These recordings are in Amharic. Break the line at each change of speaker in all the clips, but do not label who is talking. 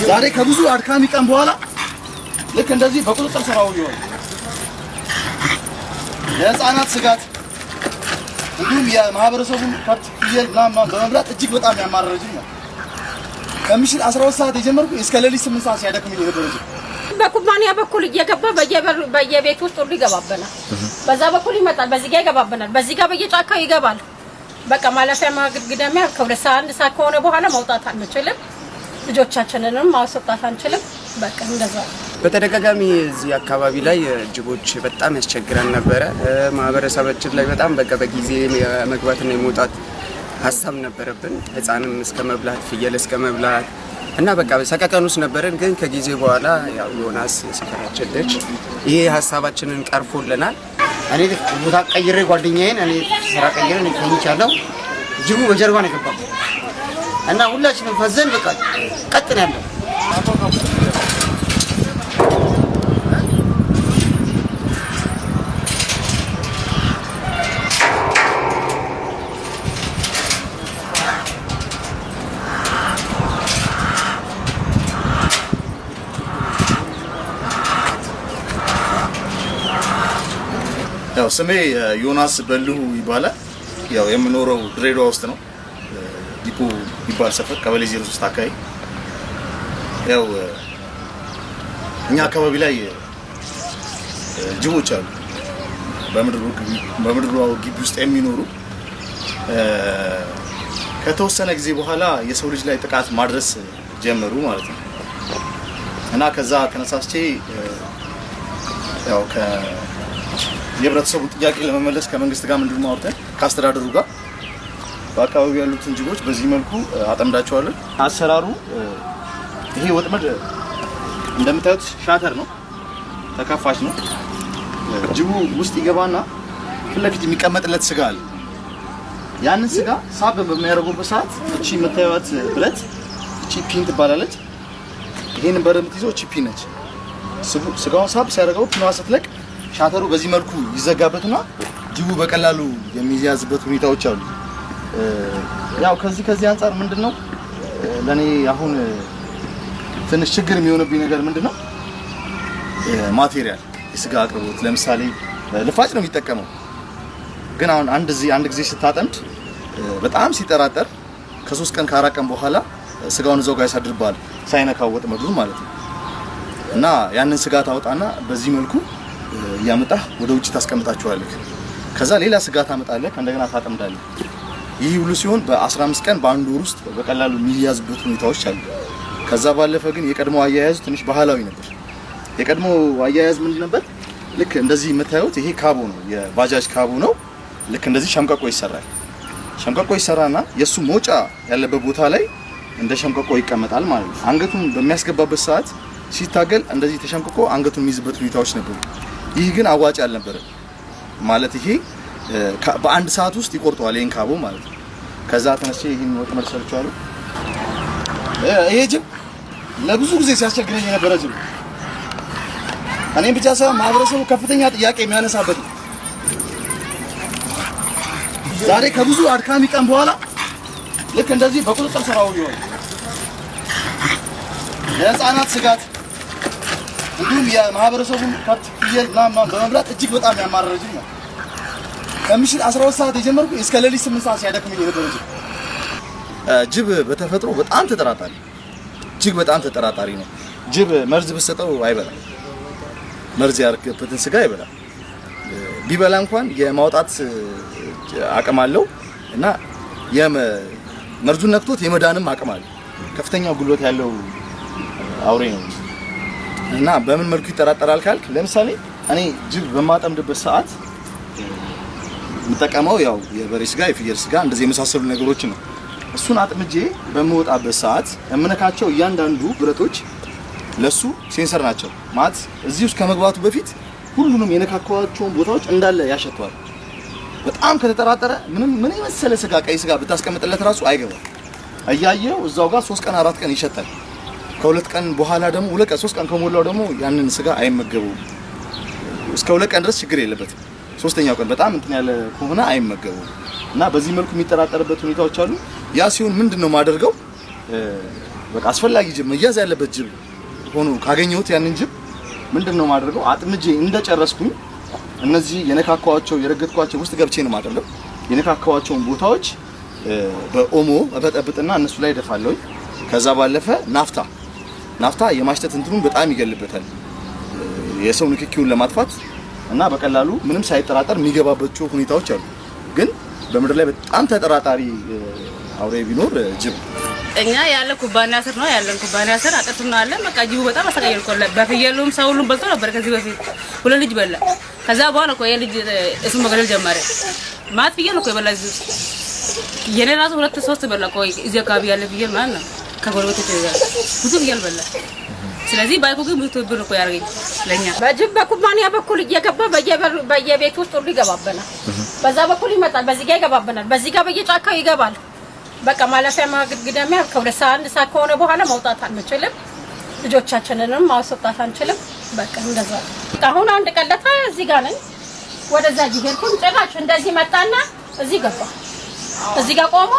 ዛሬ ከብዙ አድካሚ ቀን በኋላ ልክ እንደዚህ በቁጥጥር ስር አውዬዋለሁ። ለህፃናት ስጋት እንዲሁም የማህበረሰቡን ከብት፣ ፍየል ምናምን በመብላት እጅግ በጣም ያማረረ ጅብ ነው። ከምሽት 12 ሰዓት የጀመርኩ እስከ ሌሊት 8 ሰዓት ሲያደክመኝ የነበረ ጅብ።
በኩባንያ በኩል እየገባ በየቤት ውስጥ ሁሉ ይገባበናል። በዛ በኩል ይመጣል፣ በዚህ ጋር ይገባበናል፣ በዚህ ጋር በየጫካው ይገባል። በቃ ማለፊያ ማግደሚያ ከሁለት ሰዓት አንድ ሰዓት ከሆነ በኋላ መውጣት አንችልም። ልጆቻችንንም ማስወጣት አንችልም። በቃ እንደዛ ነው።
በተደጋጋሚ እዚህ አካባቢ ላይ ጅቦች በጣም ያስቸግራል ነበረ። ማህበረሰባችን ላይ በጣም በቃ በጊዜ የመግባትና የመውጣት ሀሳብ ነበረብን። ሕፃንም እስከ መብላት፣ ፍየል እስከ መብላት እና በቃ ሰቀቀን ውስጥ ነበረን። ግን ከጊዜ በኋላ ያው ዮናስ የሰፈራችን ልጅ ይሄ ሀሳባችንን ቀርፎልናል።
እኔ ቦታ ቀይሬ ጓደኛዬን እኔ ስራ ቀይሬ እኔ ተኝቻለሁ። ጅቡ በጀርባ ነው የገባው እና ሁላችንም ፈዘን በቃ ቀጥ ነው ያለው።
ያው ስሜ ዮናስ በልሁ ይባላል። ያው የምኖረው ድሬዳዋ ውስጥ ነው። ዲፖ ይባል ሰፈር ቀበሌ 03 አካባቢ። ያው እኛ አካባቢ ላይ ጅቦች አሉ። በምድሩ ግቢ ውስጥ የሚኖሩ ከተወሰነ ጊዜ በኋላ የሰው ልጅ ላይ ጥቃት ማድረስ ጀመሩ ማለት ነው። እና ከዛ ተነሳስቼ ያው የህብረተሰቡን ጥያቄ ለመመለስ ከመንግስት ጋር ምንድን ነው አውርተን ከአስተዳደሩ ጋር በአካባቢው ያሉትን ጅቦች በዚህ መልኩ አጠምዳቸዋለን። አሰራሩ ይሄ ወጥመድ እንደምታዩት ሻተር ነው፣ ተከፋች ነው። ጅቡ ውስጥ ይገባና ፊት ለፊት የሚቀመጥለት ስጋ አለ። ያንን ስጋ ሳብ በሚያደርጉበት ሰዓት እቺ የምታዩት ብረት እቺ pin ትባላለች። ይሄንን በር የምትይዘው እቺ pin ነች። ስጋውን ሳብ ሲያደርገው pin ኗ ስትለቅ shutter ኡ በዚህ መልኩ ይዘጋበትና ጅቡ በቀላሉ የሚያዝበት ሁኔታዎች አሉ። ያው ከዚህ አንጻር ምንድነው ለኔ አሁን ትንሽ ችግር የሚሆንብኝ ነገር ምንድነው material፣ የስጋ አቅርቦት። ለምሳሌ ልፋጭ ነው የሚጠቀመው፣ ግን አሁን አንድ ጊዜ ስታጠምድ በጣም ሲጠራጠር ከ3 ቀን ከ4 ቀን በኋላ ስጋውን እዛው ጋር ያሳድርብሃል፣ ሳይነካው ወጥመዱን ማለት ነው። እና ያንን ስጋ ታወጣና በዚህ መልኩ እያመጣህ ወደ ውጭ ታስቀምጣቸዋለህ። ከዛ ሌላ ስጋ ታመጣለህ፣ እንደገና ታጠምዳለህ። ይህ ሁሉ ሲሆን በ15 ቀን በአንድ ወር ውስጥ በቀላሉ የሚያዝበት ሁኔታዎች አሉ። ከዛ ባለፈ ግን የቀድሞ አያያዙ ትንሽ ባህላዊ ነበር። የቀድሞ አያያዝ ምንድን ነበር? ልክ እንደዚህ የምታዩት ይሄ ካቦ ነው፣ የባጃጅ ካቦ ነው። ልክ እንደዚህ ሸምቀቆ ይሰራል። ሸምቀቆ ይሰራና የሱ መውጫ ያለበት ቦታ ላይ እንደ ሸምቀቆ ይቀመጣል ማለት ነው። አንገቱን በሚያስገባበት ሰዓት ሲታገል እንደዚህ ተሸምቅቆ አንገቱን የሚይዝበት ሁኔታዎች ነበሩ። ይህ ግን አዋጭ አልነበረም። ማለት ይሄ በአንድ ሰዓት ውስጥ ይቆርጠዋል ይሄን ካቦ ማለት ነው። ከዛ ተነስቼ ይሄን ወጥመድ ሰርቼዋለሁ። ይሄ ጅብ ለብዙ ጊዜ ሲያስቸግረኝ የነበረ ጅብ እኔም ብቻ ሳይሆን ማህበረሰቡ ከፍተኛ ጥያቄ የሚያነሳበት ነው። ዛሬ ከብዙ አድካሚ ቀን በኋላ ልክ እንደዚህ በቁጥጥር ስር አውዬዋለሁ። ለህፃናት ስጋት እንዲሁም የማህበረሰቡን ከብት፣ ፍየል ምናምን በመብላት እጅግ በጣም ያማረረ ጅብ ነው። ከምሽት 12 ሰዓት የጀመርኩ እስከ ሌሊት 8 ሰዓት ሲያደክመኝ የነበረ ጅብ። ጅብ በተፈጥሮ በጣም ተጠራጣሪ፣ እጅግ በጣም ተጠራጣሪ ነው። ጅብ መርዝ ብትሰጠው አይበላም። መርዝ ያደረገበትን ስጋ አይበላም። ቢበላ እንኳን የማውጣት አቅም አለው እና መርዙን ነክቶት የመዳንም አቅም አለው። ከፍተኛ ጉልበት ያለው አውሬ ነው። እና በምን መልኩ ይጠራጠራል ካልክ፣ ለምሳሌ እኔ ጅብ በማጠምድበት ሰዓት የምጠቀመው ያው የበሬ ስጋ፣ የፍየል ስጋ እንደዚህ የመሳሰሉ ነገሮች ነው። እሱን አጥምጄ በምወጣበት ሰዓት የምነካቸው እያንዳንዱ ብረቶች ለሱ sensor ናቸው። ማለት እዚህ ውስጥ ከመግባቱ በፊት ሁሉንም የነካካቸውን ቦታዎች እንዳለ ያሸተዋል። በጣም ከተጠራጠረ ምንም ምን የመሰለ ስጋ፣ ቀይ ስጋ ብታስቀምጥለት ራሱ አይገባም። እያየው እዛው ጋር 3 ቀን 4 ቀን ይሸታል። ከሁለት ቀን በኋላ ደግሞ 2 ቀን 3 ቀን ከሞላው ደግሞ ያንን ስጋ አይመገቡም። እስከ 2 ቀን ድረስ ችግር የለበትም። ሶስተኛው ቀን በጣም እንትን ያለ ከሆነ አይመገቡም። እና በዚህ መልኩ የሚጠራጠርበት ሁኔታዎች አሉ። ያ ሲሆን ምንድነው የማደርገው? በቃ አስፈላጊ ጅብ መያዝ ያለበት ጅብ ሆኖ ካገኘሁት ያንን ጅብ ምንድነው ማድረገው? አጥምጄ እንደጨረስኩኝ እነዚህ የነካካዋቸው የረገጥኳቸው ውስጥ ገብቼ ነው ማደርገው። የነካካዋቸውን ቦታዎች በኦሞ እበጠብጥና እነሱ ላይ ደፋለሁ። ከዛ ባለፈ ናፍታ የማሽተት እንትኑን በጣም ይገልበታል፣ የሰው ንክኪውን ለማጥፋት እና በቀላሉ ምንም ሳይጠራጠር የሚገባባቸው ሁኔታዎች አሉ። ግን በምድር ላይ በጣም ተጠራጣሪ አውሬ ቢኖር ጅብ።
እኛ ያለ ኩባንያ ስር ነው ያለን። ኩባንያ ስር አጥርትና አለ በቃ ጅቡ በጣም አሰቃየን እኮ። በፍየሉም ሰው ሁሉም በልቶ ነበር። ከዚህ በፊት ሁለት ልጅ በላ። ከዛ በኋላ እኮ የልጅ እሱን መገደል ጀመረ። ማት ፍየል እኮ የበላ እዚህ ውስጥ የኔ ራሱ ሁለት ሶስት በላ እኮ እዚህ አካባቢ ያለ ፍየል ማለት ነው። ከጎረቤቶች ጋር ብዙ ፍየል በላ። ስለዚህ ባይኩ ግን ብዙ ትብብር እኮ ያደርገኝ ለኛ።
በጅብ በኩባንያ በኩል እየገባ በየቤት ውስጥ ሁሉ ይገባብናል። በዛ በኩል ይመጣል፣ በዚህ ጋር ይገባብናል፣ በዚህ ጋር በየጫካው ይገባል። በቃ ማለፊያ ማግደሚያ ከሁለት ሰዓት አንድ ሰዓት ከሆነ በኋላ መውጣት አንችልም። ልጆቻችንንም ማስወጣት አንችልም። በቃ እንደዛ ነው። አሁን አንድ ቀን ለታ እዚህ ጋር ነኝ፣ ወደዛ እየሄድኩኝ ጭራሽ እንደዚህ መጣና እዚህ ገባ። እዚህ ጋር ቆሞ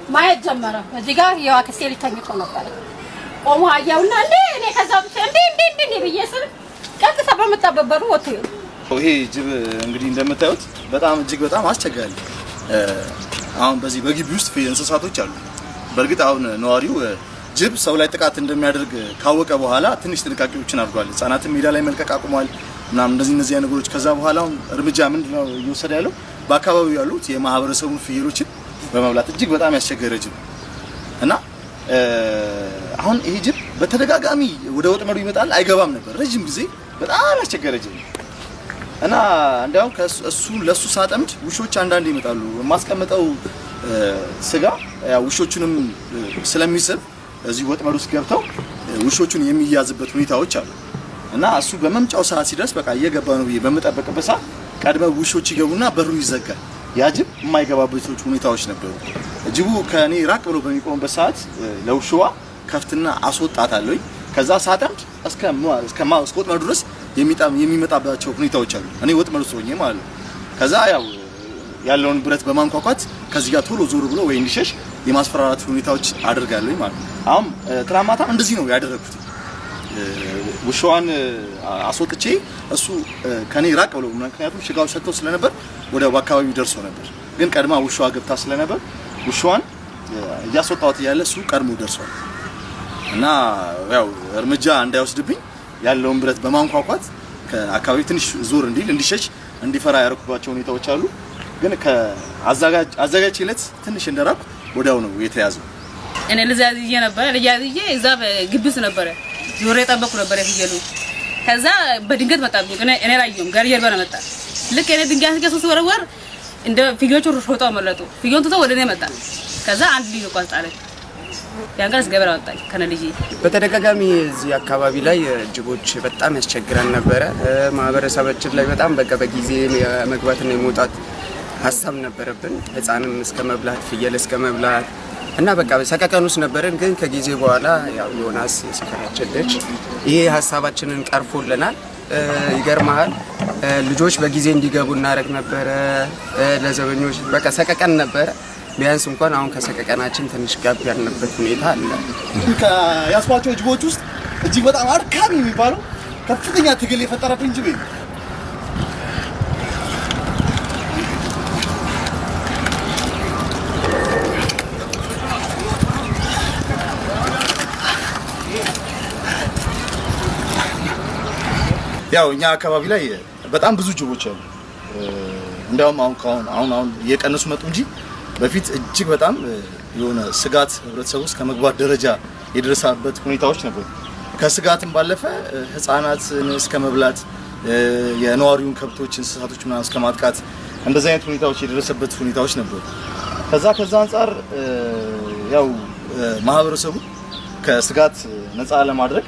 ማየት ጀመረ። እዚህ ጋር የአክስቴ ልጅ ተኝቶ ነበረ። ቆሞ አየውና እንዴ እኔ ከዛ ብቻ እንዴ እንዴ እንዴ ብዬ ስል ቀጥታ በመጣበት በሩ ወጥቶ ሄደ።
ይሄ ጅብ እንግዲህ እንደምታዩት በጣም እጅግ በጣም አስቸጋሪ። አሁን በዚህ በግቢ ውስጥ እንስሳቶች አሉ። በእርግጥ አሁን ነዋሪው ጅብ ሰው ላይ ጥቃት እንደሚያደርግ ካወቀ በኋላ ትንሽ ጥንቃቄዎችን አድርጓል። ህጻናትን ሜዳ ላይ መልቀቅ አቁሟል ምናምን እንደዚህ ነገሮች። ከዛ በኋላ አሁን እርምጃ ምንድነው እየወሰደ ያለው? በአካባቢው ያሉት የማህበረሰቡን ፍየሎችን በመብላት እጅግ በጣም ያስቸገረ ጅብ እና አሁን ይሄ ጅብ በተደጋጋሚ ወደ ወጥመዱ ይመጣል፣ አይገባም ነበር ረጅም ጊዜ። በጣም ያስቸገረ ጅብ እና እንዲያውም ከእሱ ለሱ ሳጠምድ ውሾች አንዳንድ ይመጣሉ። የማስቀምጠው ስጋ ያው ውሾቹንም ስለሚስብ እዚህ ወጥመድ ውስጥ ገብተው ውሾቹን የሚያዝበት ሁኔታዎች አሉ። እና እሱ በመምጫው ሰዓት ሲደርስ በቃ እየገባ ነው ብዬ በምጠብቅበት ሰዓት ቀድመው ውሾች ይገቡና በሩ ይዘጋል። ያ ጅብ የማይገባበት ሁኔታዎች ነበሩ። ጅቡ ከኔ ራቅ ብሎ በሚቆምበት ሰዓት ለውሾዋ ከፍትና አስወጣታለሁኝ። ከዛ ሳጠምድ እስከ እስከ ወጥመዱ ድረስ የሚመጣባቸው ሁኔታዎች አሉ። እኔ ወጥመዱ ውስጥ ሆኜ ማለት ነው። ከዛ ያው ያለውን ብረት በማንኳኳት ከዚህ ጋር ቶሎ ዞር ብሎ ወይ እንዲሸሽ የማስፈራራት ሁኔታዎች አደርጋለሁኝ ማለት ነው። አሁን ትናንት ማታም እንደዚህ ነው ያደረኩት። ውሻዋን አስወጥቼ እሱ ከኔ ራቅ ብሎ፣ ምክንያቱም ሽጋው ሰጥተው ስለነበር ወደ አካባቢው ደርሶ ነበር። ግን ቀድማ ውሻዋ ገብታ ስለነበር ውሻዋን እያስወጣሁት እያለ እሱ ቀድሞ ደርሷል። እና ያው እርምጃ እንዳይወስድብኝ ያለውን ብረት በማንኳኳት ከአካባቢው ትንሽ ዞር እንዲል፣ እንዲሸሽ፣ እንዲፈራ ያደረኩባቸው ሁኔታዎች አሉ። ግን ከአዘጋጅ ዕለት ትንሽ እንደራኩ ወዲያው ነው የተያዘው።
እኔ ልጅ አዝዬ ነበረ። ልጅ አዝዬ እዛ ግቢ ውስጥ ነበረ ዞሬ የጠበኩ ነበረ ፍየሉ። ከዛ በድንገት መጣብኝ። እኔ አላየሁም። ጋሪ ጀርባ ነው መጣ። ልክ እኔ ድንጋይ አንስቼ ስወረወር እንደ ፍየሎቹ ሮጠው አመለጡ። ፍየሉን ትቶ ወደ እኔ መጣ። ከዛ አንድ ልጅ ኳስ ጣለች። ያን ቀን ገበራ ወጣኝ ከነ ልጄ።
በተደጋጋሚ እዚህ አካባቢ ላይ ጅቦች በጣም ያስቸግራን ነበረ። ማህበረሰባችን ላይ በጣም በቃ በጊዜ የመግባትና የመውጣት ሀሳብ ነበረብን። ህፃንም እስከ መብላት፣ ፍየል እስከ መብላት እና በቃ ሰቀቀን ውስጥ ነበርን። ግን ከጊዜ በኋላ ያው ዮናስ የሰፈራችን ልጅ ይሄ ሀሳባችንን ቀርፎልናል። ይገርመሃል፣ ልጆች በጊዜ እንዲገቡ እናደርግ ነበረ። ለዘበኞች በቃ ሰቀቀን ነበረ። ቢያንስ እንኳን አሁን ከሰቀቀናችን ትንሽ ጋብ ያልንበት ሁኔታ አለ።
ከያዝኳቸው ጅቦች ውስጥ እጅግ በጣም አድካሚ የሚባለው ከፍተኛ ትግል የፈጠረብኝ ጅብ ነው። ያው እኛ አካባቢ ላይ በጣም ብዙ ጅቦች አሉ። እንዲያውም አሁን አሁን አሁን እየቀነሱ መጡ እንጂ በፊት እጅግ በጣም የሆነ ስጋት ህብረተሰቡ ውስጥ ከመግባት ደረጃ የደረሰበት ሁኔታዎች ነበሩ። ከስጋትም ባለፈ ህፃናትን እስከ መብላት፣ የነዋሪውን ከብቶች፣ እንስሳቶች ምናምን እስከ ማጥቃት እንደዚህ አይነት ሁኔታዎች የደረሰበት ሁኔታዎች ነበሩ። ከዛ አንጻር ያው ማህበረሰቡ ከስጋት ነፃ ለማድረግ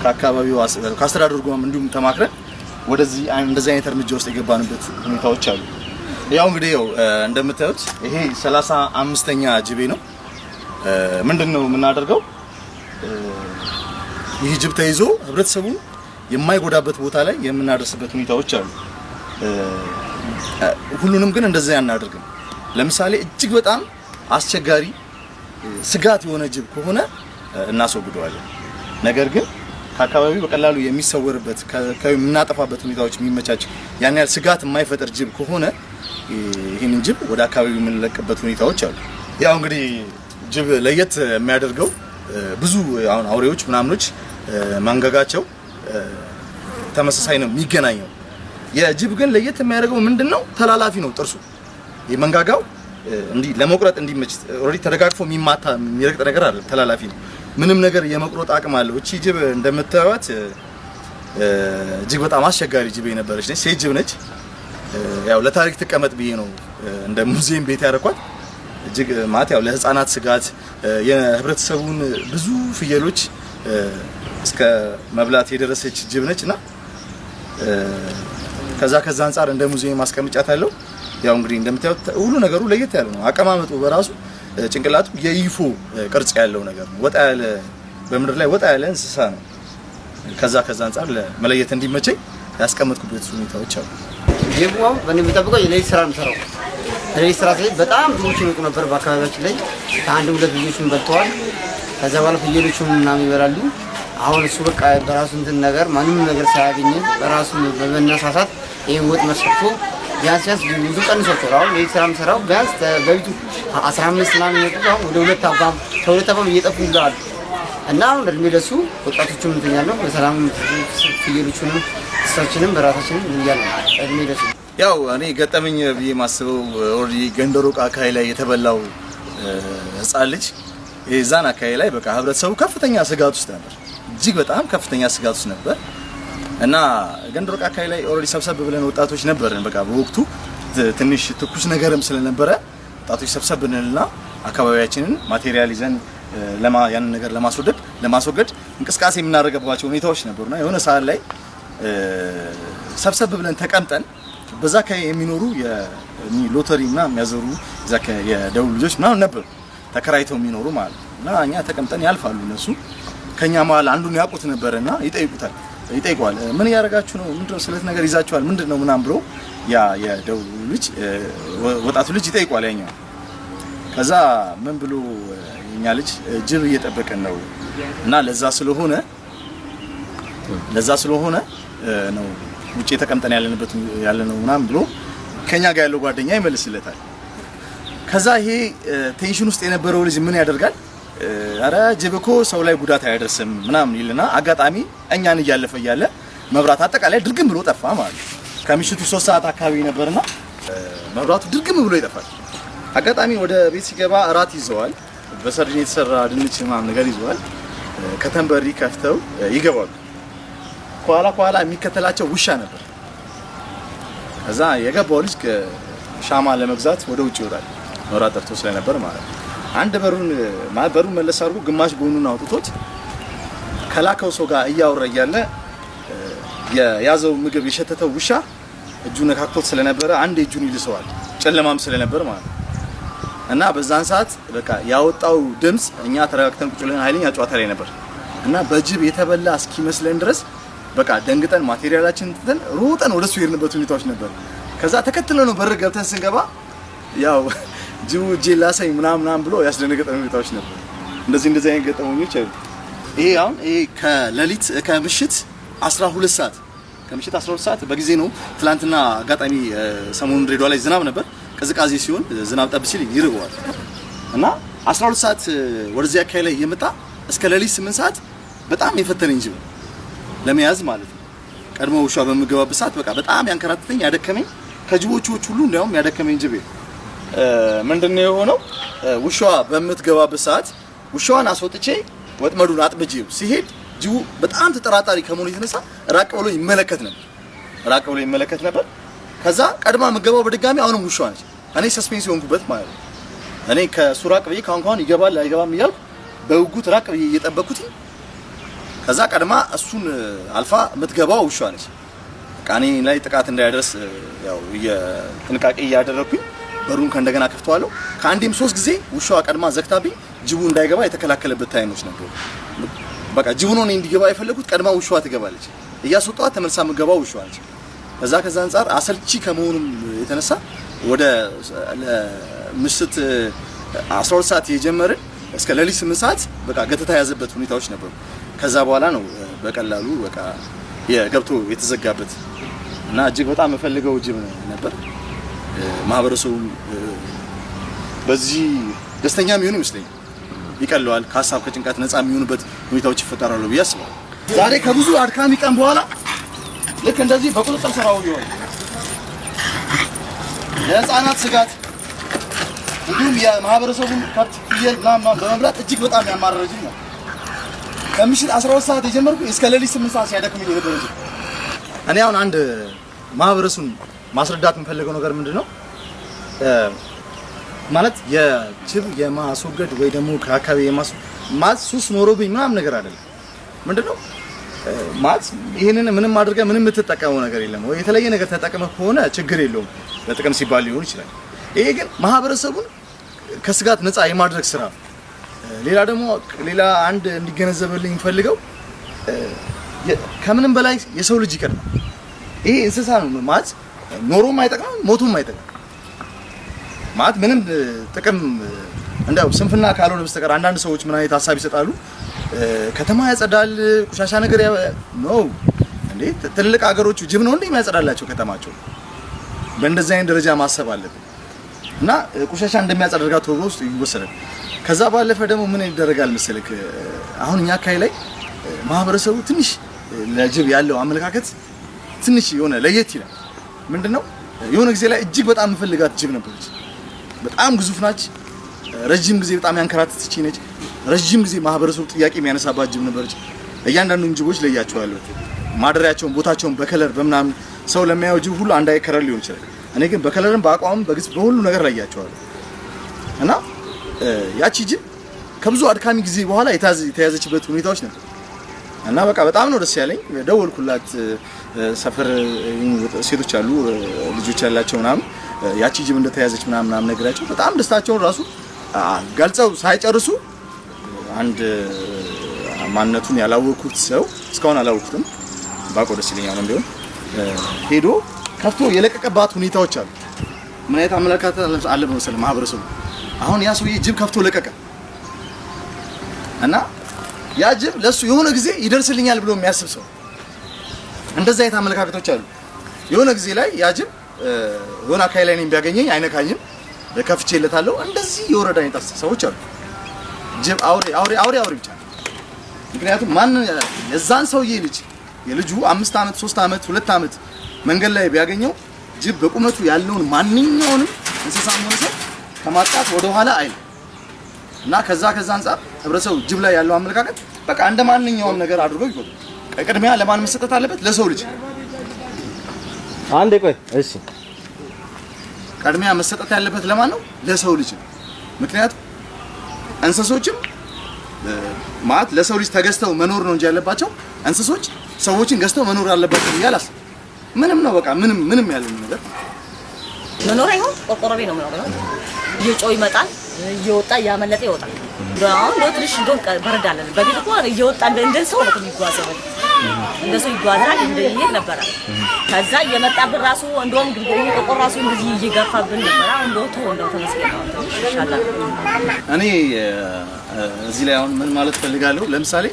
ከአካባቢው ከአስተዳደሩ ጋርም እንዲሁም ተማክረን ወደዚህ እንደዚህ አይነት እርምጃ ውስጥ የገባንበት ሁኔታዎች አሉ። ያው እንግዲህ ያው እንደምታዩት ይሄ 35ኛ ጅቤ ነው። ምንድነው የምናደርገው? ይህ ጅብ ተይዞ ህብረተሰቡን የማይጎዳበት ቦታ ላይ የምናደርስበት ሁኔታዎች አሉ። ሁሉንም ግን እንደዛ አናደርግም። ለምሳሌ እጅግ በጣም አስቸጋሪ ስጋት የሆነ ጅብ ከሆነ እናስወግደዋለን። ነገር ግን ከአካባቢው በቀላሉ የሚሰወርበት የምናጠፋበት ሁኔታዎች የሚመቻች ያን ያህል ስጋት የማይፈጥር ጅብ ከሆነ ይህንን ጅብ ወደ አካባቢው የምንለቅበት ሁኔታዎች አሉ። ያው እንግዲህ ጅብ ለየት የሚያደርገው ብዙ አሁን አውሬዎች ምናምኖች መንጋጋቸው ተመሳሳይ ነው የሚገናኘው። የጅብ ግን ለየት የሚያደርገው ምንድነው? ተላላፊ ነው ጥርሱ። የመንጋጋው እንዲህ ለመቁረጥ እንዲመች already ተደጋግፎ የሚማታ የሚረግጥ ነገር አይደለም፣ ተላላፊ ነው። ምንም ነገር የመቁረጥ አቅም አለው። እቺ ጅብ እንደምታዩት እጅግ በጣም አስቸጋሪ ጅብ የነበረች ነች። ሴት ጅብ ነች። ያው ለታሪክ ትቀመጥ ብዬ ነው እንደ ሙዚየም ቤት ያደረኳት። እጅግ ማለት ያው ለህፃናት ስጋት የህብረተሰቡን ብዙ ፍየሎች እስከ መብላት የደረሰች ጅብ ነች እና ከዛ አንጻር እንደ ሙዚየም ማስቀምጫት አለው። ያው እንግዲህ እንደምታዩት ሁሉ ነገሩ ለየት ያለ ነው። አቀማመጡ በራሱ ጭንቅላቱ የ UFO ቅርጽ ያለው ነገር ነው። ወጣ ያለ በምድር ላይ ወጣ ያለ እንስሳ ነው። ከዛ አንጻር ለመለየት እንዲመቸኝ ያስቀመጥኩበት ሁኔታዎች አሉ።
ጅቡ አሁን በእኔ የምጠብቀው የሌሊት ስራ ነው የምሰራው። የሌሊት ስራ ስሄድ በጣም ብዙዎች ይመጡ ነበር በአካባቢያችን ላይ፣ ከአንድ ሁለት ልጆችን በልተዋል። ከዛ በኋላ ፍየሎቹን ምናምን ይበላሉ። አሁን እሱ በቃ በራሱ እንትን ነገር ማንም ነገር ሳያገኝ በራሱ በመነሳሳት ይህን ወጥመድ ሰርቶ ቢያንስ ቢያንስ ብዙ ቀንሷቸዋል። አሁን የሌሊት ስራ የምሰራው ቢያንስ በፊቱ 15 ምናምን የሚመጡት አሁን ወደ ሁለት አባም ከሁለት አባም እየጠፉ ይለዋል። እና አሁን እድሜ ለሱ ወጣቶቹም እንትን ያለው በሰላም ፍየሎቹንም እንስሳችንም በራሳችንም እያለ ነው። እድሜ ለሱ።
ያው እኔ ገጠመኝ ብዬ ማስበው already ገንደሮቅ አካባቢ ላይ የተበላው ህፃን ልጅ፣ የዛን አካባቢ ላይ በቃ ህብረተሰቡ ከፍተኛ ስጋት ውስጥ ነበር። እጅግ በጣም ከፍተኛ ስጋት ውስጥ ነበር እና ገንደሮቅ አካባቢ ላይ already ሰብሰብ ብለን ወጣቶች ነበርን። በቃ በወቅቱ ትንሽ ትኩስ ነገርም ስለነበረ ወጣቶች ሰብሰብ ብንልና አካባቢያችንን material ይዘን ያንን ነገር ለማስወገድ እንቅስቃሴ የምናደርግባቸው ሁኔታዎች ነበሩና የሆነ ሰዓት ላይ ሰብሰብ ብለን ተቀምጠን በዛ አካባቢ የሚኖሩ ሎተሪ ምናምን የሚያዞሩ እዛ አካባቢ የደቡብ ልጆች ምናምን ነበሩ፣ ተከራይተው የሚኖሩ ማለት ነው። እና እኛ ተቀምጠን ያልፋሉ፣ እነሱ ከኛ መሀል አንዱን ያውቁት ነበርና ይጠይቁታል ይጠይቀዋል፣ ምን እያደረጋችሁ ነው? ምንድነው? ስለት ነገር ይዛችኋል? ምንድነው? ምናምን ብሎ ያ የደቡብ ልጅ ወጣቱ ልጅ ይጠይቀዋል ያኛው። ከዛ ምን ብሎ የኛ ልጅ ጅብ እየጠበቀን ነው እና ለዛ ስለሆነ ነው ውጪ ተቀምጠን ያለንበት ያለነው ምናምን ብሎ ከኛ ጋር ያለው ጓደኛ ይመልስለታል። ከዛ ይሄ tension ውስጥ የነበረው ልጅ ምን ያደርጋል? አረ ጅብ እኮ ሰው ላይ ጉዳት አያደርስም ምናምን ይልና አጋጣሚ እኛን እያለፈ እያለ መብራት አጠቃላይ ድርግም ብሎ ጠፋ ማለት ነው። ከምሽቱ 3 ሰዓት አካባቢ ነበርና መብራቱ ድርግም ብሎ ይጠፋል። አጋጣሚ ወደ ቤት ሲገባ እራት ይዘዋል። በሰርዲን የተሰራ ድንች ምናምን ነገር ይዘዋል። ከተንበሪ ከፍተው ይገባሉ። ከኋላ ከኋላ የሚከተላቸው ውሻ ነበር። ከዛ የገባው ልጅ ሻማ ለመግዛት ወደ ውጭ ይወጣል። መብራት ጠፍቶ ስለነበር ማለት ነው። አንድ በሩን ማለት በሩን መለስ አድርጎ ግማሽ ጎኑን አውጥቶት ከላከው ሰው ጋር እያወራ እያለ የያዘው ምግብ የሸተተው ውሻ እጁ ነካክቶት ስለነበረ አንድ እጁን ይልሰዋል። ጨለማም ስለነበር ማለት ነው። እና በዛን ሰዓት በቃ ያወጣው ድምፅ፣ እኛ ተረጋግተን ቁጭ ብለን ኃይለኛ ጨዋታ ላይ ነበር እና በጅብ የተበላ እስኪመስለን ድረስ በቃ ደንግጠን material ኣችንን ትተን ሮጠን ወደሱ የሄድንበት ሁኔታዎች ነበር። ከዛ ተከትለ ነው በር ገብተን ስንገባ ያው ጅቡ እጄን ላሰኝ ምናምን ምናምን ብሎ ያስደነገጠን ሁኔታዎች ነበር። እንደዚህ እንደዚህ አይነት ገጠመኞች አሉ። ይሄ አሁን ይሄ ከሌሊት ከምሽት 12 ሰዓት፣ ከምሽት 12 ሰዓት በጊዜ ነው። ትላንትና አጋጣሚ ሰሞኑን ድሬዳዋ ላይ ዝናብ ነበር። ቅዝቃዜ ሲሆን ዝናብ ጠብ ሲል ይርበዋል እና 12 ሰዓት ወደዚህ አካባቢ ላይ እየመጣ እስከ ሌሊት 8 ሰዓት በጣም የፈተነኝ ጅብ ነው ለመያዝ ማለት ነው። ቀድሞ ውሻ በምገባበት ሰዓት በቃ በጣም ያንከራተተኝ፣ ያደከመኝ፣ ከጅቦቹ ሁሉ እንዲያውም ያደከመኝ ጅብ ምንድነው የሆነው? ውሻዋ በምትገባበት ሰዓት ውሻዋን አስወጥቼ ወጥመዱን አጥምጄው ሲሄድ ጅቡ በጣም ተጠራጣሪ ከመሆኑ የተነሳ ራቅ ብሎ ይመለከት ነበር። ራቅ ብሎ ይመለከት ነበር። ከዛ ቀድማ የምገባው በድጋሚ አሁንም ውሻዋ ነች። እኔ suspense የሆንኩበት ማለት ነው። እኔ ከሱ ራቅ ብዬ ካሁን ካሁን ይገባል አይገባም እያልኩ በጉጉት ራቅ ብዬ እየጠበኩት ከዛ ቀድማ እሱን አልፋ የምትገባው ውሻዋ ነች። በቃ እኔ ላይ ጥቃት እንዳያደርስ ያው ጥንቃቄ እያደረኩኝ በሩን ከእንደገና ከፍተዋለሁ። ከአንዴም ሶስት ጊዜ ውሻዋ ቀድማ ዘግታብኝ ጅቡ እንዳይገባ የተከላከለበት time ኦች ነበሩ። በቃ ጅቡ ነው እኔ እንዲገባ የፈለጉት፣ ቀድማ ውሻዋ ትገባለች። እያስወጣኋት ተመልሳ የምገባው ውሻዋ ነች። ከዛ አንጻር አሰልቺ ከመሆኑም የተነሳ ወደ ምሽት 12 ሰዓት የጀመርን እስከ ሌሊት 8 ሰዓት በቃ ገተታ የያዘበት ሁኔታዎች ነበሩ። ከዛ በኋላ ነው በቀላሉ በቃ የገብቶ የተዘጋበት እና እጅግ በጣም የምፈልገው ጅብ ነበር። ማህበረሰቡም በዚህ ደስተኛ የሚሆን ይመስለኛል። ይቀለዋል፣ ከሀሳብ ከጭንቀት ነፃ የሚሆንበት ሁኔታዎች ይፈጠራሉ ብዬ አስባለሁ። ዛሬ ከብዙ አድካሚ ቀን በኋላ ልክ እንደዚህ በቁጥጥር ስር አውየዋል። ለህፃናት ስጋት እንዲሁም የማህበረሰቡን ከብት፣ ፍየል ምናምን በመብላት እጅግ በጣም ያማረረ ጅብ ነው። ከምሽት 12 ሰዓት የጀመርኩ እስከ ሌሊት 8 ሰዓት ሲያደክመኝ የነበረ ጅብ። እኔ አሁን አንድ ማህበረሰቡን ማስረዳት የምፈልገው ነገር ምንድነው? ማለት የጅብ የማስወገድ ወይ ደግሞ ከአካባቢ ሱስ ኖሮብኝ ምናምን ነገር አይደለም። ምንድነው ማለት ይሄንን ምንም አድርገህ ምንም የምትጠቀመው ነገር የለም ወይ የተለየ ነገር ተጠቅመህ ከሆነ ችግር የለውም፣ ለጥቅም ሲባል ሊሆን ይችላል። ይሄ ግን ማህበረሰቡን ከስጋት ነፃ የማድረግ ስራ ነው። ሌላ ደግሞ ሌላ አንድ እንዲገነዘብልኝ የምፈልገው ከምንም በላይ የሰው ልጅ ይቀድማል። ይሄ እንስሳ ነው ማለት ኖሮም አይጠቅምም ሞቶም አይጠቅምም። ማለት ምንም ጥቅም እንደው ስንፍና ካልሆነ በስተቀር አንዳንድ ሰዎች ምን አይነት ሀሳብ ይሰጣሉ? ከተማ ያጸዳል፣ ቆሻሻ ነገር ነው እንዴ? ትልልቅ ሀገሮች ጅብ ነው እንዴ የሚያጸዳላቸው ከተማቸው? በእንደዚህ አይነት ደረጃ ማሰብ አለብን። እና ቆሻሻ እንደሚያጸዳ አድርጋ ተወግሮ ውስጥ ይወሰዳል። ከዛ ባለፈ ደግሞ ምን ይደረጋል መሰለክ፣ አሁን እኛ አካባቢ ላይ ማህበረሰቡ ትንሽ ለጅብ ያለው አመለካከት ትንሽ የሆነ ለየት ይላል። ምንድነው የሆነ ጊዜ ላይ እጅግ በጣም የምፈልጋት ጅብ ነበረች። በጣም ግዙፍ ናች። ረጅም ጊዜ በጣም ያንከራተተች ነች። ረጅም ጊዜ ማህበረሰቡ ጥያቄ የሚያነሳባት ጅብ ነበረች። እያንዳንዱን ጅቦች ለያቸዋለሁ። ማደሪያቸውን፣ ቦታቸውን በ color በምናምን ሰው ለሚያየው ጅብ ሁሉ አንድ አይነት color ሊሆን ይችላል። እኔ ግን በ color ም በአቋምም በግዝ በሁሉ ነገር ለያቸዋለሁ። እና ያቺ ጅብ ከብዙ አድካሚ ጊዜ በኋላ የተያዘችበት ሁኔታዎች ነበር። እና በቃ በጣም ነው ደስ ያለኝ። ደወልኩላት። ሰፈር ሴቶች አሉ ልጆች ያላቸው ምናምን ያቺ ጅብ እንደተያዘች ምናምን ምናምን ነግራቸው በጣም ደስታቸውን ራሱ ገልጸው ሳይጨርሱ አንድ ማንነቱን ያላወኩት ሰው እስካሁን አላወኩትም፣ ባውቀው ደስ ይለኛል ቢሆን ሄዶ ከፍቶ የለቀቀባት ሁኔታዎች አሉ። ምን አይነት አመለካከት አለ መሰለህ ማህበረሰቡ? አሁን ያ ሰውዬ ጅብ ከፍቶ ለቀቀ እና ያ ጅብ ለሱ የሆነ ጊዜ ይደርስልኛል ብሎ የሚያስብ ሰው እንደዛ አይነት አመለካከቶች አሉ። የሆነ ጊዜ ላይ ያ ጅብ የሆነ አካባቢ ላይ እኔን ቢያገኘኝ አይነካኝም፣ ከፍቼለታለሁ። እንደዚህ የወረደ አይነት ሰዎች አሉ። ጅብ አውሬ አውሬ አውሬ አውሬ ብቻ። ምክንያቱም ማን የዛን ሰውዬ ልጅ የልጁ 5 ዓመት 3 ዓመት 2 ዓመት መንገድ ላይ ቢያገኘው ጅብ በቁመቱ ያለውን ማንኛውንም እንስሳም ሆነ ሰው ከማጥቃት ወደ ኋላ አይልም። እና ከዛ አንፃር ህብረተሰቡ ጅብ ላይ ያለው አመለካከት በቃ እንደ ማንኛውም ነገር አድርጎ ይቆጥራል። ቅድሚያ ለማን መሰጠት አለበት? ለሰው ልጅ።
አንዴ ቆይ። እሺ፣
ቅድሚያ መሰጠት ያለበት ለማን ነው? ለሰው ልጅ ነው። ምክንያቱም እንስሶችም ማለት ለሰው ልጅ ተገዝተው መኖር ነው እንጂ ያለባቸው እንስሶች ሰዎችን ገዝተው መኖር አለባቸው ብዬ አላስብም። ምንም ነው በቃ ምንም ምንም ያለው ነገር
መኖሪያ ይሁን ቆርቆሮ ቤት ነው መኖሪያ። እየጮህ ይመጣል፣ እየወጣ እያመለጠ ይወጣል። አሁን ነው ትንሽ እንደውም በረድ አለን። በፊት እኮ እየወጣ እንደ ሰው ነው የሚጓዘው፣ እንደ ሰው ይጓዛል፣ እንደ ይሄድ ነበረ። ከዛ እየመጣብን ራሱ እንደውም ግድግዳ ቆርቆሮ ራሱ እንደዚህ እየገፋብን ነበር። አሁን እንደው ተው እንደው ተመስገን ነው ይሻላል።
እኔ እዚህ ላይ አሁን ምን ማለት ፈልጋለሁ፣ ለምሳሌ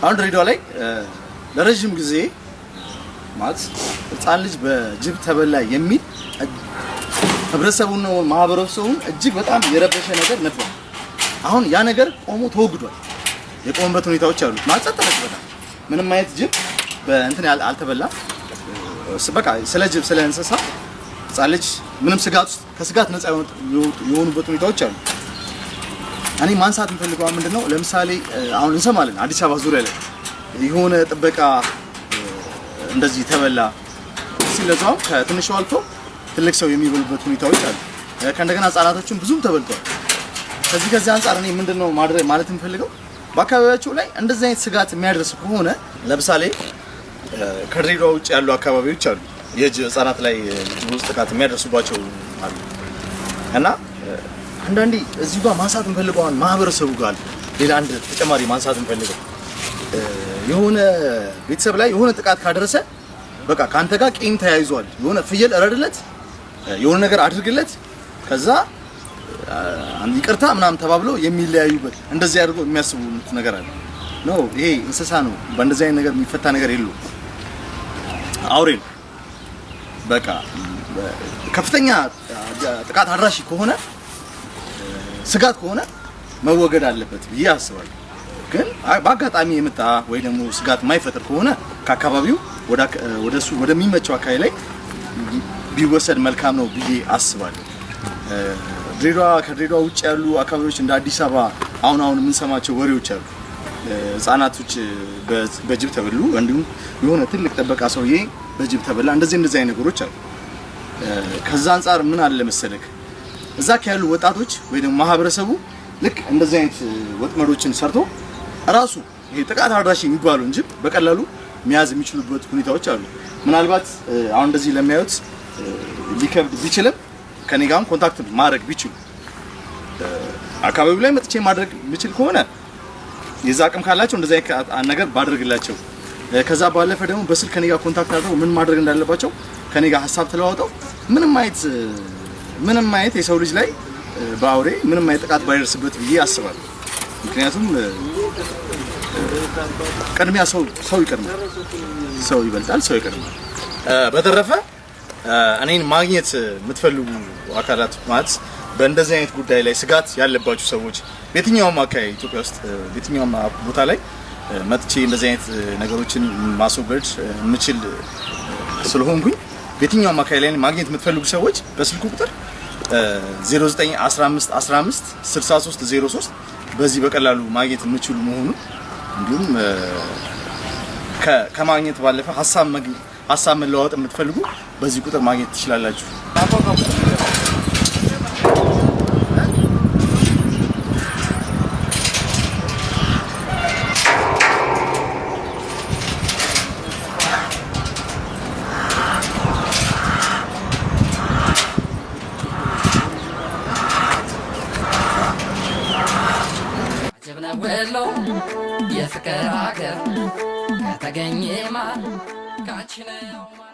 አሁን ድሬዳዋ ላይ ለረጅም ጊዜ ማለት ህፃን ልጅ በጅብ ተበላ የሚል ህብረተሰቡን ማህበረሰቡን እጅግ በጣም የረበሸ ነገር ነበር። አሁን ያ ነገር ቆሞ ተወግዷል። የቆመበት ሁኔታዎች አሉ። ማለት ጸጥ አለች በጣም ምንም አይነት ጅብ በእንትን አልተበላም። በቃ ስለ ጅብ ስለ እንስሳ ህፃን ልጅ ምንም ስጋት ውስጥ ከስጋት ነፃ የሆኑበት ሁኔታዎች አሉ። እኔ ማንሳት የምፈልገው ምንድነው፣ ለምሳሌ አሁን እንሰማለን አዲስ አበባ ዙሪያ ላይ የሆነ ጥበቃ እንደዚህ ተበላ ሲለዛው ከትንሹ አልፎ ትልቅ ሰው የሚበሉበት ሁኔታዎች አሉ። ከእንደገና ህፃናቶችም ብዙም ተበልተዋል። ከዚህ አንፃር እኔ ምንድነው ማድረግ ማለት የምፈልገው በአካባቢያቸው ላይ እንደዚህ አይነት ስጋት የሚያደርስ ከሆነ ለምሳሌ ከድሬዳዋ ውጭ ያሉ አካባቢዎች አሉ የህፃናት ላይ ብዙ ጥቃት የሚያደርሱባቸው አሉ። እና አንዳንዴ እዚሁ ጋር ማንሳት የምፈልገው አሁን ማህበረሰቡ ጋር ሌላ አንድ ተጨማሪ ማንሳት የምፈልገው የሆነ ቤተሰብ ላይ የሆነ ጥቃት ካደረሰ በቃ ካንተ ጋር ቂም ተያይዟል። የሆነ ፍየል እረድለት፣ የሆነ ነገር አድርግለት፣ ከዛ ይቅርታ ምናምን ተባብለው የሚለያዩበት እንደዚህ አድርገው የሚያስቡት ነገር አለ። No፣ ይሄ እንስሳ ነው። በእንደዚህ አይነት ነገር የሚፈታ ነገር የለውም። አውሬ ነው። በቃ ከፍተኛ ጥቃት አድራሽ ከሆነ፣ ስጋት ከሆነ መወገድ አለበት ብዬ አስባለሁ። ግን በአጋጣሚ የመጣ ወይ ደግሞ ስጋት የማይፈጥር ከሆነ ከአካባቢው ወደ እሱ ወደሚመቸው አካባቢ ላይ ቢወሰድ መልካም ነው ብዬ አስባለሁ። ድሬዳዋ፣ ከድሬዳዋ ውጭ ያሉ አካባቢዎች እንደ አዲስ አበባ አሁን አሁን የምንሰማቸው ወሬዎች አሉ። ህጻናቶች በጅብ ተበሉ፣ እንዲሁም የሆነ ትልቅ ጥበቃ ሰውዬ በጅብ ተበላ፣ እንደዚህ እንደዚህ አይነት ነገሮች አሉ። ከዛ አንጻር ምን አለ መሰለክ፣ እዛ ያሉ ወጣቶች ወይ ደግሞ ማህበረሰቡ ልክ እንደዚህ አይነት ወጥመዶችን ሰርቶ ራሱ ይሄ ጥቃት አድራሽ የሚባለውን ጅብ በቀላሉ መያዝ የሚችሉበት ሁኔታዎች አሉ። ምናልባት አሁን እንደዚህ ለሚያዩት ሊከብድ ቢችልም ከኔ ጋርም contact ማድረግ ቢችሉ፣ አካባቢው ላይ መጥቼ ማድረግ የምችል ከሆነ፣ የዛ አቅም ካላቸው እንደዚህ አይነት ነገር ባደርግላቸው፣ ከዛ ባለፈ ደግሞ በስልክ ከኔ ጋር contact አድርገው ምን ማድረግ እንዳለባቸው ከኔ ጋር ሀሳብ ተለዋውጠው ምንም አይነት የሰው ልጅ ላይ በአውሬ ምንም አይነት ጥቃት ባይደርስበት ብዬ አስባለሁ። ምክንያቱም ቅድሚያ ሰው፣ ሰው ይቀድማል፣ ሰው ይበልጣል፣ ሰው ይቀድማል። በተረፈ እኔን ማግኘት የምትፈልጉ አካላት፣ ማለት በእንደዚህ አይነት ጉዳይ ላይ ስጋት ያለባችሁ ሰዎች፣ በየትኛውም አካባቢ ኢትዮጵያ ውስጥ በየትኛውም ቦታ ላይ መጥቼ እንደዚህ አይነት ነገሮችን ማስወገድ የምችል ስለሆንኩኝ በየትኛውም አካባቢ ላይ ማግኘት የምትፈልጉ ሰዎች በስልኩ ቁጥር 0915 15 63 03 በዚህ በቀላሉ ማግኘት የምችሉ መሆኑን፣ እንዲሁም ከማግኘት ባለፈ ሀሳብ መለዋወጥ የምትፈልጉ በዚህ ቁጥር ማግኘት ትችላላችሁ።
አጀብ ነው ወሎ የፍቅር አገር ከተገኘ ማር ካንቺ ነው።